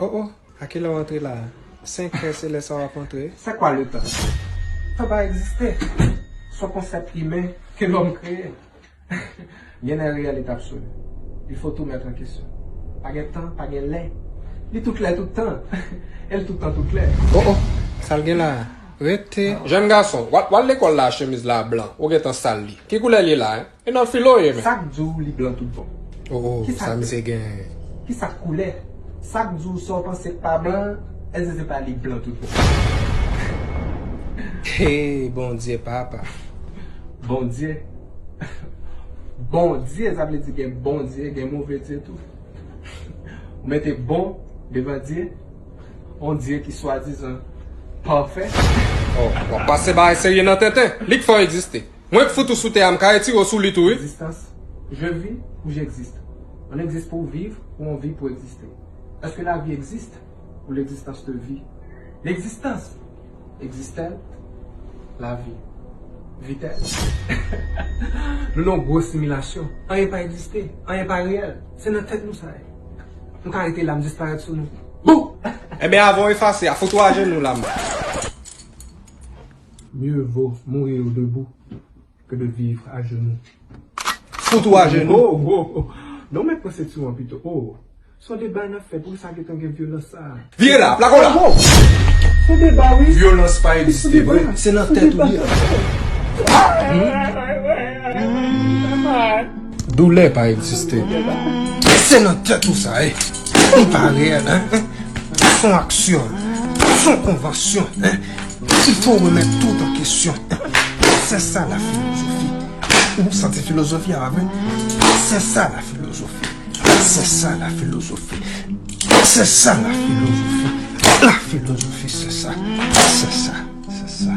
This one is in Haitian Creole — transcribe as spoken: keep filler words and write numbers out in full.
Oh, oh, a kilè w antre la? Senk è, se lè sa w ap antre. C'est quoi le temps? Tan pa egziste. Se yon konsèp imen ke lòm kreye. Gen nan reyèl et absoli. Il faut tout mettre en question. Pa gen tan, pa gen lè. Li tout lè, tout tan. E l tout tan, tout lè. Oh, oh, sa l gen la? Rete. Jèn gason, w al, w al lekòl la, chemiz la blan. Ou gentan sal li. Ki koulè l ye la, en? E nan filo ye, men. Sa k di w li blan tout bon? Oh, oh, sa misye gen? Ki sa k koulè? Sa k di w sa w panse k pa blan, èske se pa li k blan tout bon? Hey, Bondye, papa. Bondye. Bondye, sa vle di gen bon Dye, gen move Dye tou. Ou mete bon devan Dye, yon Dye ki swadizan pafè. Oh, w ap pase bagay serye nan tenten. Li k fè w egziste. Mwen k fout ou sou tè a, m ka retire w sou li tou, wi. L'existence. Je vis ou j'existe. On existe pour vivre ou on vit pour exister. Est-ce que la vie existe ou l'existence te vit? L'existence. Existe-t-elle? La vie. Vit-elle? Nou nan yon gwo similasyon. Anyen pa egziste. Anyen pa reyèl. Se nan tèt nou sa ye. Nou ka rete la, m disparèt sou nou. Bou! Ebyen, avan w efase a, fout ou ajenou la, m. Mieux vaut mourir debout que de vivre à genoux. Fout ou ajenou. Oh, oh, oh. Non, men pran sentiman pito. Oh. Se yon deba n ap fè, poukisa gentan gen vyolans sa a? Vire la, plako la. Oh, oh. Se yon deba, wi. Vyolans pa egziste vre. Se nan tèt ou li ye. Doulè pa egziste. Se nan tèt ou sa ye. Li pa reyèl, en. Se yon aksyon. Se yon konvansyon, en. Il faut remettre tout en question. C'est ça la philosophie. Ou santi filozofi a, pa vre? C'est ça la philosophie. C'est ça la philosophie. C'est ça la philosophie. La philosophie, c'est ça. C'est ça. C'est ça.